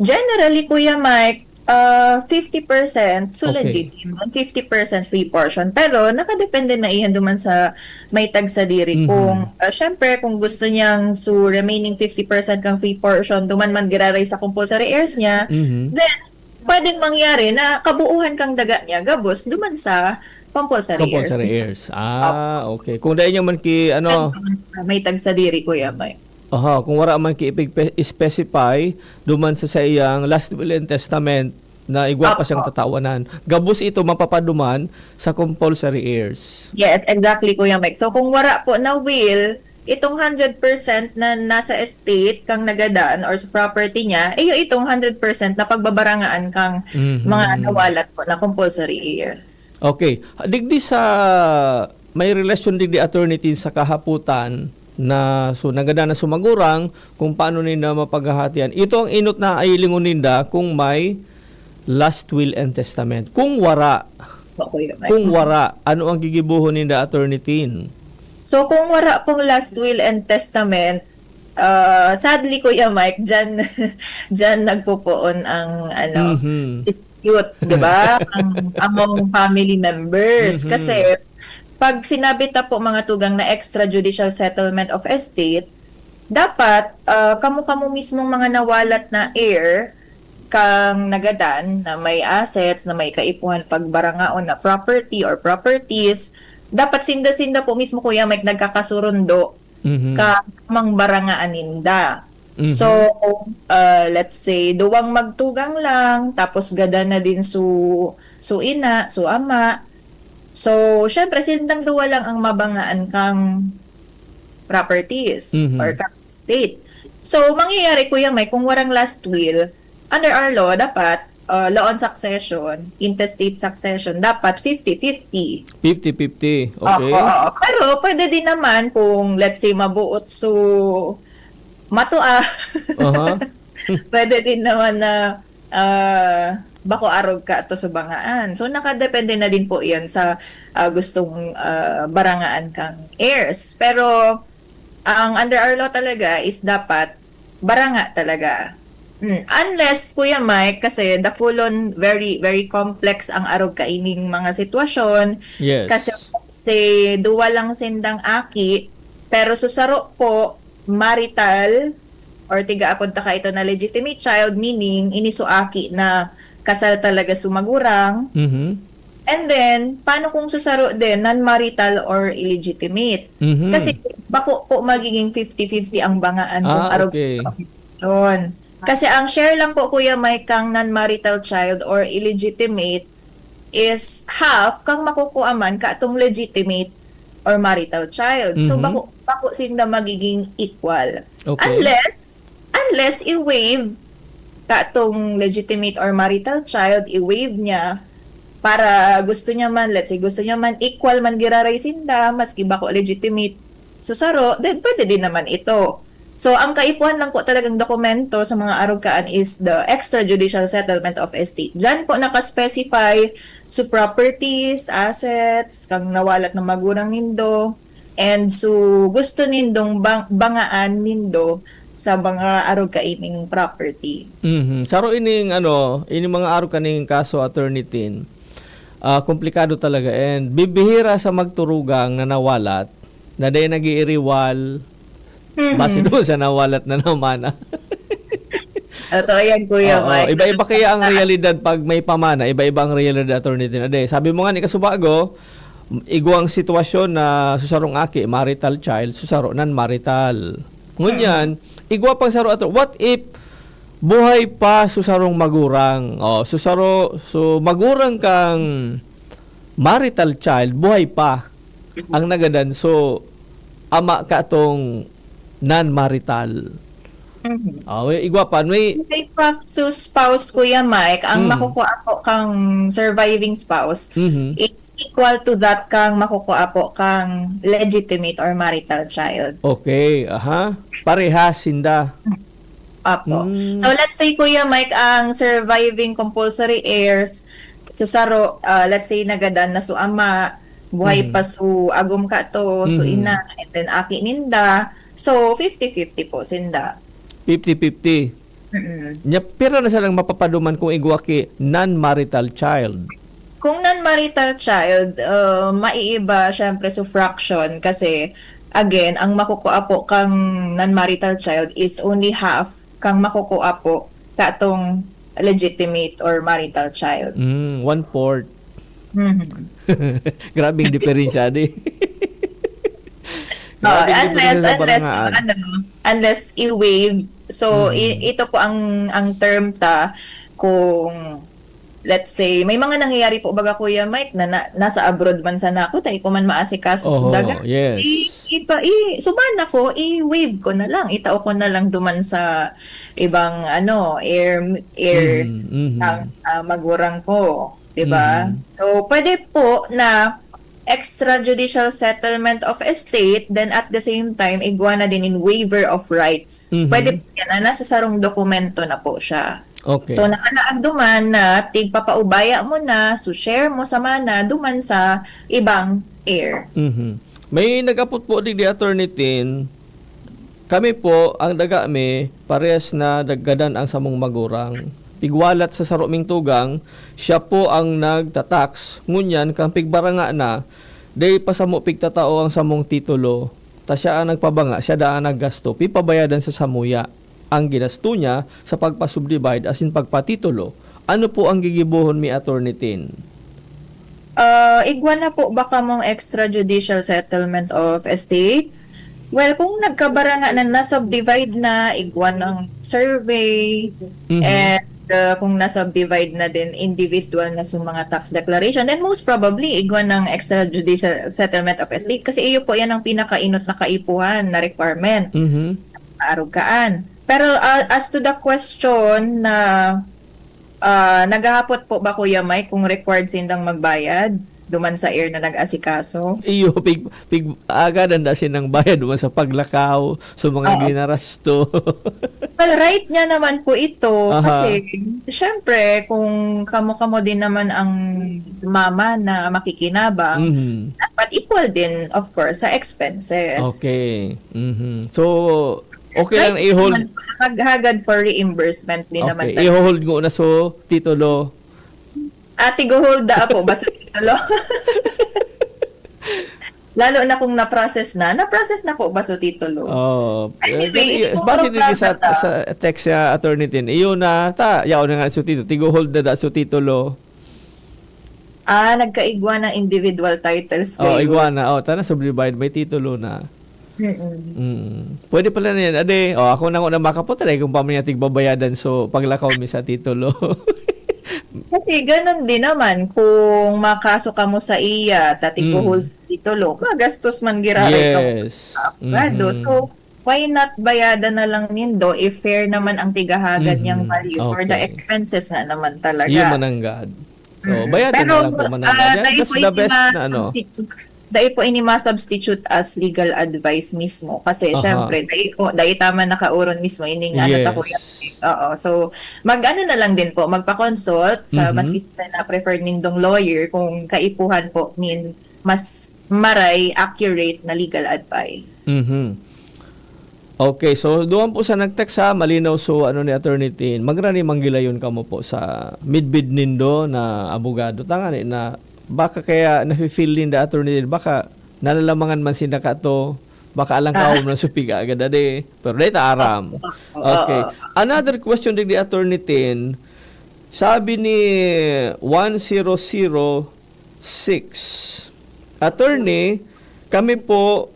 Generally, Kuya Mike, Ah, fifty percent su Okay. legitim, and fifty percent free portion. Pero nakadepende na iyan duman sa may tagsadiri. Mhm. Kung, ah, syempre, kung gusto niyang su remaining fifty percent kang free portion, duman man giraray sa compulsory heirs niya, Mhm. then pwedeng mangyari na kabuuhan kang daga niya gabos duman sa compulsory heirs Compulsory niya. heirs. Ah, okay. Kung dai niya man ki, ano, May tagsadiri, Kuya Mike. aha, kung wala man ki ipig-, specify duman sa saiyang last will and testament na igwa pa siyang Opo. tatawanan, gabos ito mapapaduman sa compulsory heirs. Yes, exactly, Kuya Mike. So, kung wala po na will, itong hundred percent na nasa estate kang nagadan or sa property niya, iyo itong hundred percent na pagbabarangaan kang Mhm. mga nawalat po na compulsory heirs. Okay. Digdi sa may relasyon digdi, Attorney Tin, sa kahapotan na, so, nagadan na su magurang kung paano ninda mapaghahatian. Ito ang enot na ailingon ninda kung may last will and testament. Kung wara, Opo, Kuya Mike. kung wara, ano ang gigibohon ninda, Attorney Tin? So, kung wara pong last will and testament, ah, sadly, Kuya Mike, dyan, dyan nagpupoon ang, ano, Mhm. dispute, di ba? Ang, among family members. Mhm. Kasi, pag sinabi ta po, mga tugang, na extrajudicial settlement of estate, dapat, ah, kamo-kamo mismong mga nawalat na heir kang nagadan na may assets, na may kaipuhan pagbarangaon na property or properties, dapat sinda-sinda po mismo, Kuya Mike, nagkakasurundo Mhm. ka mang barangaan ninda. Mhm. So, ah, let's say, duwang magtugang lang, tapos gadan na din su, su ina, su ama. So, syempre, sindang duwa lang ang mabangaan kang properties Mhm. or kang estate. So, mangyayari, Kuya Mike, kung warang last will, under our law, dapat, ah, law on succession, intestate succession, dapat fifty fifty. Fifty fifty. Okay. Oo, oo. Pero pwede din naman kung, let's say, mabuot su matua. Aha. Pwede din naman na, ah, bako arog ka to sa bangaan. So, nakadepende na din po iyan sa, ah, gustong, ah, barangaan kang heirs. Pero, ang under our law talaga is dapat baranga talaga. Hmm. Unless, Kuya Mike, kasi dakulon, very, very complex ang arog kaining mga sitwasyon. Yes. Kasi, let's say, duwa lang sindang aki, pero su saro po, marital, or tiga-apod ta kaito na legitimate child, meaning, ini su aki na kasal talaga su magurang. Mhm. And then, paano kung su saro din, non-marital or illegitimate? Mhm. Kasi bako po magiging fifty fifty ang bangaan kung Ah, arog okay. ang sitwasyon. Kasi ang share lang po, Kuya Mike, kang non-marital child or illegitimate is half kang makukuha man katong legitimate or marital child. So, Mhm. bako, bako sinda magiging equal. Okay. Unless, unless i-waive katong legitimate or marital child, i-waive niya para gusto niya man, let's say, gusto niya man, equal man giraray sinda, maski bako legitimate su saro, then pwede din naman ito. So, ang kaipuhan lang po talagang dokumento sa mga arog kaan is the extrajudicial settlement of estate. Diyan po naka-specify su properties, assets, kang nawalat na magurang nindo, and su gusto nindong bang-, bangaan nindo sa mga arog kaining property. Mhm. Saro ining, ano, ining mga arog kaning kaso, Attorney Tin. Ah, komplikado talaga, and bibihira sa magturugang na nawalat, na dai nag-iiriwal, Mhm. base doon sa nawalat na namana. Totoo yan, Kuya Oo, Mike. iba-iba kaya ang realidad pag may pamana, iba-iba ang realidad, Attorney Tin. Ade, sabi mo nga ni kasubago, igwang sitwasyon na su sarong aki, marital child, su saro non-marital. Ngunyan, igwa pang saro ato. What if buhay pa su sarong magurang? Oh, su saro, su magurang kang marital child, buhay pa ang nagadan. So, ama ka atong non-marital. Mhm. Oh, igwa pa, may May pa, su spouse, Kuya Mike, ang Mm. makukuha po kang surviving spouse Mhm. is equal to that kang makukuha po kang legitimate or marital child. Okay, aha. Parehas sinda. Apo. Mm. So, let's say, Kuya Mike, ang surviving compulsory heirs, su saro, ah, let's say, nagadan na su ama, buhay Mhm. pa su agom kato, su Mhm. ina, and then aki ninda. So, fifty fifty po sinda. Fifty fifty. Mm. Nya, pira na sanang mapapaduman kung igwa ki non-marital child? Kung non-marital child, ah, maiiba, syempre, sa fraction kasi, again, ang makukua po kang non-marital child is only half kang makukua po katong legitimate or marital child. Mm, one-fourth. Mhm. Grabing diferensya, di? Oh, Grabing unless, diferensya sa unless, barangaan. ano, unless i-waive. So, i-, Mhm. ito po ang, ang term ta kung, let's say, may mga nangyayari po baga, Kuya Mike, na, na nasa abroad man sana ako, dai ko man maasikaso sa Oho, daga. yes. I-, ipa-, i-, suman ako, i-waive ko na lang, itao ko na lang duman sa ibang, ano, heir, heir Mhm, mhm. ng, ah, magurang ko, di ba? Mhm. So, pwede po na extrajudicial settlement of estate, then at the same time, igwa na din in waiver of rights. Mhm. Pwede po yan na nasa sarong dokumento na po siya. Okay. So, nakalaag duman na tigpapaubaya mo na, so share mo sa mana, duman sa ibang heir. Mhm. May nag-apot po digdi, Attorney Tin, kami po, ang daga mi, parehas na naggadan ang samong magurang. Pigwalat sa saro ming tugang, siya po ang nagta-tax. Ngunyan, kan pigbaranga na, dai pa samo pigtatao ang samong titulo. Ta siya ang nagpabanga, siya daa ang naggasto. Pipabayadan sa samuya ang ginasto niya sa pagpa-subdivide asin pagpatitulo. Ano po ang gigibohon mi, Attorney Tin? Ah, igwa na po ba kamong extrajudicial settlement of estate? Well, kung nagkabaranga na, na-subdivide na, igwa ng survey, Mhm. and, ah, kung na-subdivide na din, individual na sa mga tax declaration, then most probably, igwa ng extrajudicial settlement of estate. Kasi iyo po yan ang pinakainot na kaipuhan na requirement. Mhm. Maarugaan. Pero, ah, as to the question na, ah, naghahapot po ba, Kuya Mike, kung required sindang magbayad duman sa heir na nag-asikaso? Iyo, pig-, pig-, agadan da sinang bayad duman sa paglakaw, sa mga Oo. ginarasto. Well, right niya naman po ito, Aha. kasi, syempre, kung kamo-kamo din naman ang mama na makikinabang, Mhm. dapat equal din, of course, sa expenses. Okay. Mhm. So, okay Right lang i-hold. naman, hag-, hagad for reimbursement din naman Okay, talaga. i-hold ngona so titulo. Ah, tigo-hold da po ba so titulo? Lalo na kung na-process na. Na-process na po ba so titulo? Oh, Anyway, eh, ini kong base din sa, programa ta. sa text sa Attorney Tin. Iyo na, ta, yaon na nga so titulo. Tigo-hold na da so titulo. Ah, nagkaigwa ng individual titles Oh, kayo. igwa na. Oh, tana, subdivide, may titulo na. Mm-mm. Mm. Pwede pala na yan. Ade, oh, ako na ko na makapunta dahil kung paano niya tigbabayadan, so paglakaw mi sa titulo. Kasi ganun din naman, kung makaso kamo sa iya, sa Mm. tiguhol sa titulo, magastos man giraray kamo Yes. sa abogado. Mhm. So, why not bayadan na lang nindo if fair naman ang tigahagad niyang Mhm. value for the Okay. expenses nga naman talaga? Yun man ang God. So, Mm. bayadan Pero, na lang po, ah, mananggad. Yan, dai that's po the ini best na ano. ma-substitute, dai po ini ma-substitute as legal advice mismo. Kasi, Aha. syempre, dai po, dai tama nakauron mismo. Ini nga, ano ta, Kuya? Yes. Oo. So, mag-ano na lang din po, magpa-consult sa Mhm. maski sa na-prefer nindong lawyer kung kaipuhan po nin mas maray, accurate na legal advice. Mhm. Okay, so duman po sa nag-text ha, malinaw so ano ni Attorney Tin, magrani manggilayon kamo po sa midbid nindo na abogado. Tangani na baka kaya nafe-feel ninda, Attorney Tin, baka nalalamangan man sinda kato, baka alang Ah. kahom na supig agad ade. Pero dahil ta aram. Oo, Okay. oo. Another question digdi, Attorney Tin, sabi ni one zero zero six, Attorney, kami po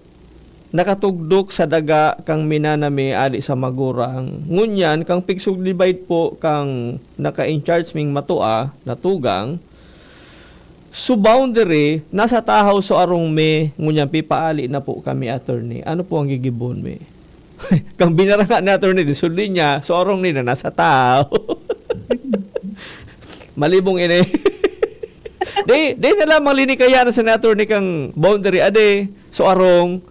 nakatugdok sa daga kang minana mi ali sa magurang. Ngunyan, kang pig-subdivide po kang naka-in-charge ming matua na tugang, so boundary, nasa Tahaw so arong mi, ngunyan pipaali na po kami, Attorney. Ano po ang gigibohon mi? Kang binaranga ni Attorney Tin, sundin niya, so arong ni na nasa Tahaw. Malibong ini. Di, di na lamang linikaya na sa ni Attorney kang boundary, ade, so arong,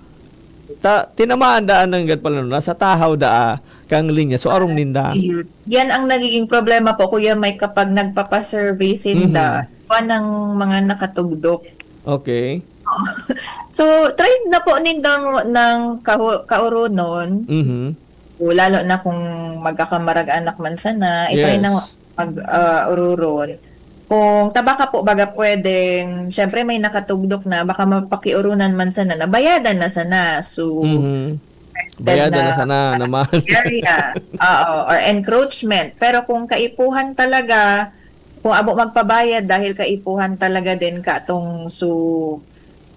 ta, tinamaan daan nanggad pala, no? Nasa Tahaw daa kang linya, so arong ninda. Ayun. Yan ang nagiging problema po, Kuya Mike, kapag nagpapasurvey sinda, Mhm. kuwan ng mga nakatugdok. Okay. So, try na po nindang ng kahu-, kauronon. Mhm. lalo na kung magkakamarag-anak man sana, i-try na mag, ah, ururon. Kung tabaka po, baga pwedeng, syempre may nakatugdok na, baka mapakiurunan man sana, nabayadan na sana. So, Mhm. affected Bayadan na na sana naman. area. Oo, or encroachment. Pero kung kaipuhan talaga, kung abo magpabayad dahil kaipuhan talaga din katong su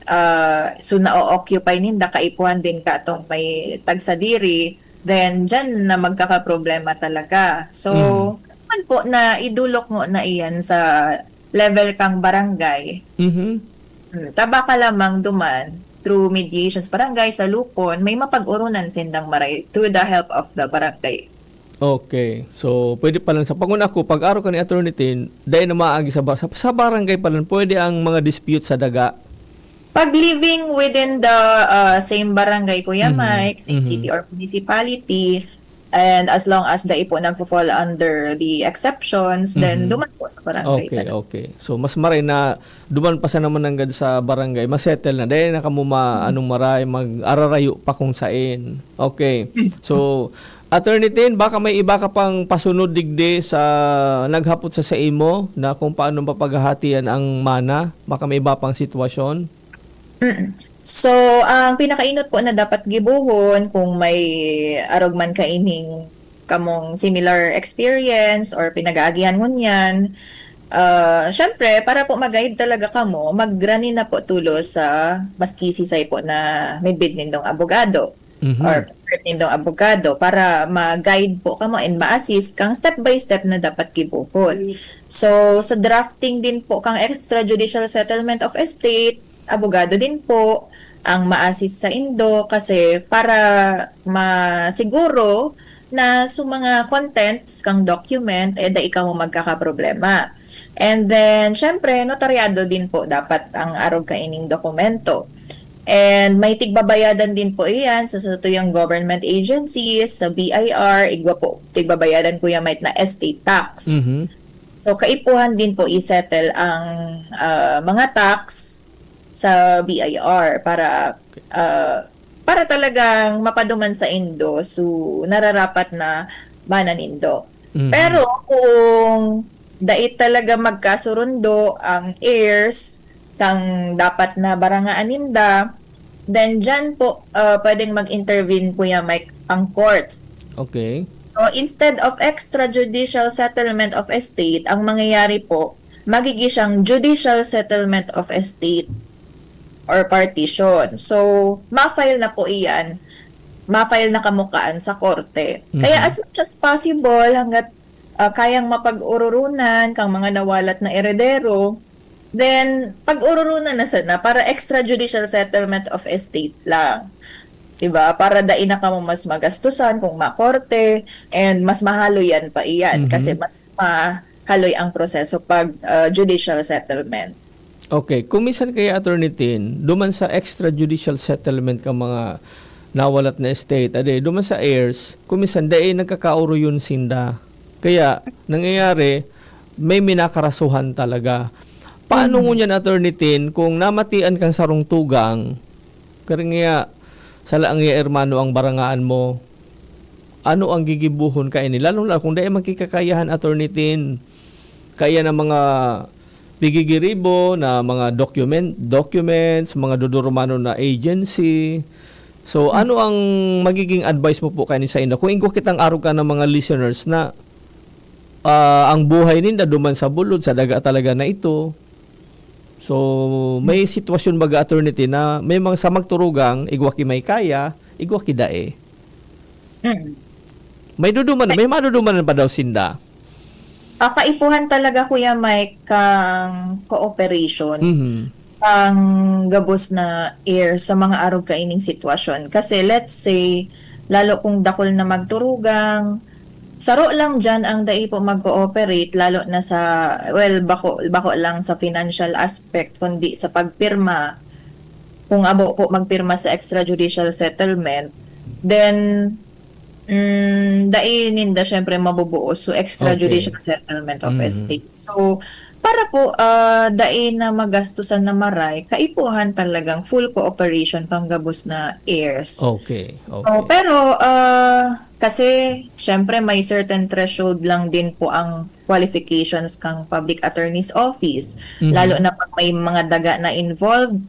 ah, so na-occupy ninda, kaipuhan din katong may tagsadiri, then diyan na magkakaproblema talaga. So, Mhm. man po na idulok mo na iyan sa level kang barangay. Mhm. Hmm, tabaka lamang duman, through mediations barangay, sa lupon, may mapag-urunan sindang maray through the help of the barangay. Okay. So, pwede pa lang sa pangun ako, pag-aro ka ni Attorney Tin, dahil na maagi sa, ba- sa, sa barangay pa lang, pwede ang mga dispute sa daga. Pag living within the uh, same barangay, Kuya Mhm. Mike, same Mhm. city or municipality, and as long as dai po nagpo-fall under the exceptions, then Mhm. duman po sa barangay Okay, talaga. Okay. So, mas maray na duman pa sa naman nanggad sa barangay, masettle na. Dahil na kamo ma, anong maray, mag-ararayo pa kung sain. Okay. So, Attorney Tin, baka may iba ka pang pasunod digdi sa naghapot sa saimo na kung paano mapaghahatian ang mana? Baka may iba pang sitwasyon? Mm. So, ang pinakainot po na dapat gibohon kung may arog man kaining kamong similar experience or pinag-aagihan ngunyan, ah, syempre, para po mag-guide talaga kamo, magrani na po tulos sa maski sisay po na midbid nindong abogado Mhm. or preferred nindong abogado para ma-guide po kamo and ma-assist kang step by step na dapat gibohon. So, sa drafting din po kang extrajudicial settlement of estate, abogado din po ang ma-assist sa indo kasi para masiguro na sa mga contents kang document, eh, dai kamo magkakaproblema. And then, syempre, notaryado din po dapat ang arog kaining dokumento. And may tigbabayadan din po iyan sa satuyang government agencies, sa B I R, igwa po, tigbabayadan po yan may na estate tax. Mhm. So, kaipuhan din po i-settle ang ah, mga tax sa B I R para ah, para talagang mapaduman sa indo, so nararapat na mana nindo. Mhm. Pero kung dai talaga magkasurundo ang heirs kang dapat na barangaan ninda, then diyan po ah, pwedeng mag-intervene, Kuya Mike, ang court. Okay. So, instead of extrajudicial settlement of estate, ang mangyayari po, magiging siyang judicial settlement of estate or partition. So, ma-file na po iyan, ma-file na kamo kaan sa korte. Kaya Mhm. as much as possible, hanggat ah, kayang mapag-ururunan kang mga nawalat na eredero, then pag-ururunan na sana para extrajudicial settlement of estate lang. Diba? Para dai na kamo mas magastusan kung makorte, and mas mahaloyan pa iyan Mhm. kasi mas mahaloy ang proseso pag ah, judicial settlement. Okay, kung minsan kaya, Attorney Tin, duman sa extrajudicial settlement ka mga nawalat na estate, ade, duman sa heirs, kung minsan dai nagkakaoroyon sinda. Kaya, nangyayari, may minakarasuhan talaga. Paano Mhm. ngunyan, Attorney Tin, kung namatian kang sarong tugang, kaya nga, sala ang iya hermano ang barangaan mo, ano ang gigibuhon kaini? Lalong-lalo kung dai magkikakayahan, Attorney Tin, kaya na mga pigigiribo na mga document, documents, mga dudurumanon na agency. So, ano ang magiging advice mo po kaini sa inyo? Kung igwa kitang arog ka ng mga listeners na ah, ang buhay ninda duman sa bulod, sa daga talaga na ito. So, may sitwasyon baga, Attorney Tin, na may mga sa magturugang, igwa ki may kaya, igwa ki dai. Mm. May duduman, may madudumanan pa daw sinda. Ah, kaipuhan talaga, Kuya Mike, kang cooperation Mhm. ang gabos na heir sa mga arog kaining sitwasyon. Kasi let's say, lalo kung dakul na magturugang, saro lang dyan ang dai po mag-cooperate, lalo na sa, well, bako, bako lang sa financial aspect, kundi sa pagpirma, kung abo po magpirma sa extrajudicial settlement, then mm, dai ninda syempre mabubuo so extrajudicial Okay. settlement of Mm. estate. So, para po ah, dai na magastusan na maray, kaipuhan talagang full cooperation kang gabos na heirs. Okay, Oh, okay. pero ah, Kasi, syempre, may certain threshold lang din po ang qualifications kang Public Attorney's Office. Mhm. Lalo na pag may mga daga na involved,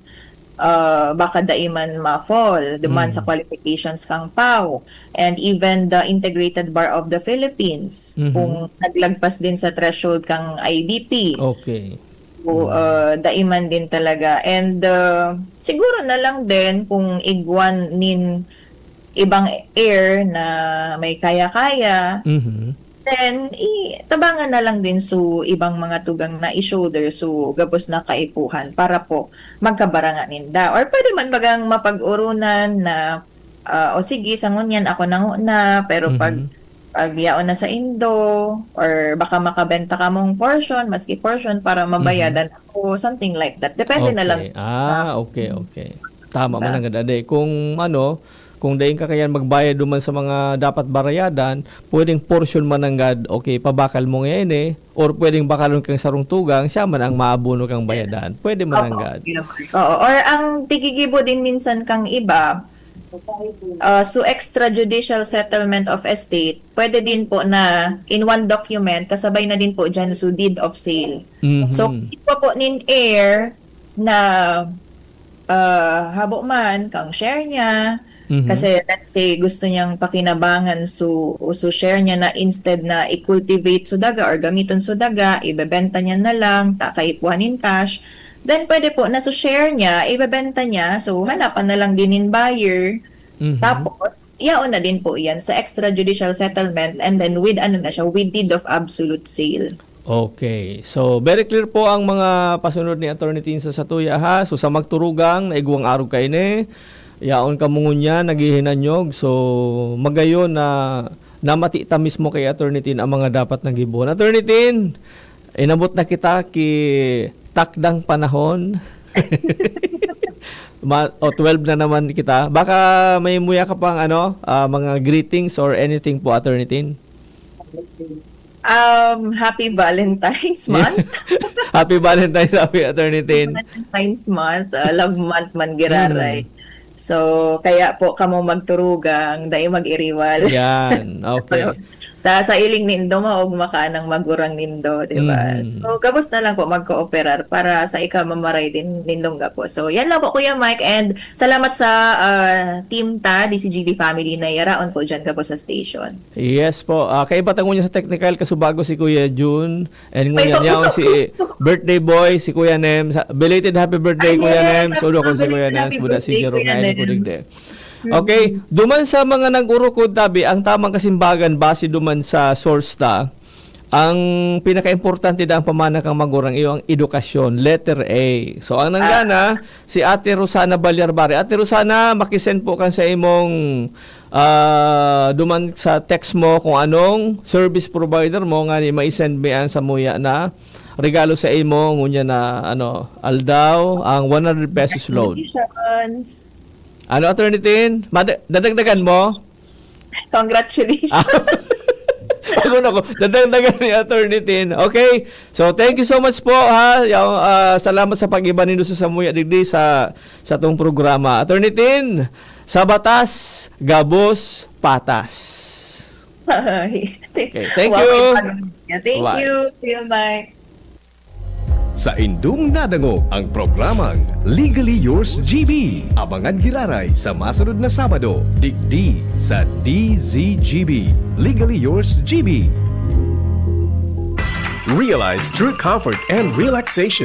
ah, baka dai man ma-fall duman sa Mhm. qualifications kang pau. And even the Integrated Bar of the Philippines, Mhm. kung naglagpas din sa threshold kang I B P. Okay. So, Mhm. ah, dai man din talaga. And, ah, siguro na lang din kung igwan nin ibang heir na may kaya-kaya, Mhm. then i-, tabangan na lang din so ibang mga tugang na i-shoulder so gabos na kaipuhan para po magkabaranga ninda. Or pwede man bagang mapag-urunan na, ah, "O sige, sa ngunyan ako na nguna, pero pag, Mhm. pag yaon na sa indo, or baka makabenta ka mong portion, maski portion, para Mhm. mabayadan ako," something like that. Depende na lang Okay. sa Ah, okay, okay. Tama man Diba? nanggad, ade. Kung ano, kung daing kakayan magbayad duman sa mga dapat barayadan, pwedeng portion man nanggad, okay, pabakal mo ngayon eh, or pwedeng bakalon kang sarong tugang, siya man ang maabono kang Yes. bayadan. Pwede man Opo, nanggad. yun naman. Oo. Or ang tigigibo din minsan kang iba, ah, so extrajudicial settlement of estate, pwede din po na in one document, kasabay na din po dyan so deed of sale. So, Mhm. kung igwa po nin heir na, ah, habo man kang share niya, Mhm. kasi let's say gusto niyang pakinabangan so, so share niya na instead na i-cultivate so daga or gamiton so daga, ibebenta niya na lang, ta kaipuhan nin cash, then pwede po na so share niya, ibebenta niya, so hanapan na lang din nin buyer. Mhm. Tapos, yaon na din po yan sa extrajudicial settlement and then with ano na siya, with deed of absolute sale. Okay. So, very clear po ang mga pasunod ni Attorney Tin sa satuya, ha. So, sa magturugang, naigwang arog kaini, yaon kamo ngunyan, naghihinanyog. So, magayon na namati ta mismo kay Attorney Tin ang mga dapat na gibohon. Attorney Tin, inabot na kita ki takdang panahon. Ma-, o, twelve na naman kita. Baka may muya ka pang, ano, ah, mga greetings or anything po, Attorney Tin? Um, happy Valentine's Month. Happy Valentine's, happy Attorney Tin. Valentine's Month, ah, love month man giraray. Mm. So, kaya po kamo magturugang, dai mag-iriwal. Yan, okay. Ta sa iling nindo, maogma ka nang magurang nindo, di ba? Mm. So, gabos na lang po magkooperar para sa ikamamaray din nindong gabos. So, yan lang po, Kuya Mike, and salamat sa, ah, team ta, D C G B family, na yaraon po dyan gabos sa station. Yes po. Ah, kaiba ta ngunyan sa technical, kasubago si Kuya Jun. And May ngunyan yaon pagpuso-puso. Si birthday boy, si Kuya Nems. Belated happy birthday, Ay, Kuya yes. Nems. Ulo ko si Belated Kuya Nems, happy buda birthday, si Jerome Kuya na ini ko Nems. Digde. Mm. Okay, duman sa mga nag-urukod tabi, ang tamang kasimbagan base duman sa source ta, ang pinakaimportante daang pamana kan magurang iyo ang edukasyon, letter A. So, ang nanggana, Ah. si Ate Rosana Balyarbare. Ate Rosana, makisend po kan sa imong, ah, duman sa text mo kung anong service provider mo, ngani mai-send mi an samuya na regalo sa imo, ngunyan na, ano, aldaw, ang one hundred pesos load. Congratulations. Ano, Attorney Tin? Mad-, dadagdagan mo? Congratulations. Ah, ako na ko, dadagdagan ni Attorney Tin. Okay? So, thank you so much po, ha? Yaw-, ah, salamat sa pag-iba nindo sa samuya digdi sa, sa tong programa. Attorney Tin, sa batas, gabos, patas. Ay, Okay, thank wow, you. Ang pag-, yeah, thank Bye. You. Kuya Mike. Saindong nadangog ang programang Legally Yours G B. Abangan giraray sa masunod na Sabado, digdi sa D Z G B. Legally Yours G B. Realize true comfort and relaxation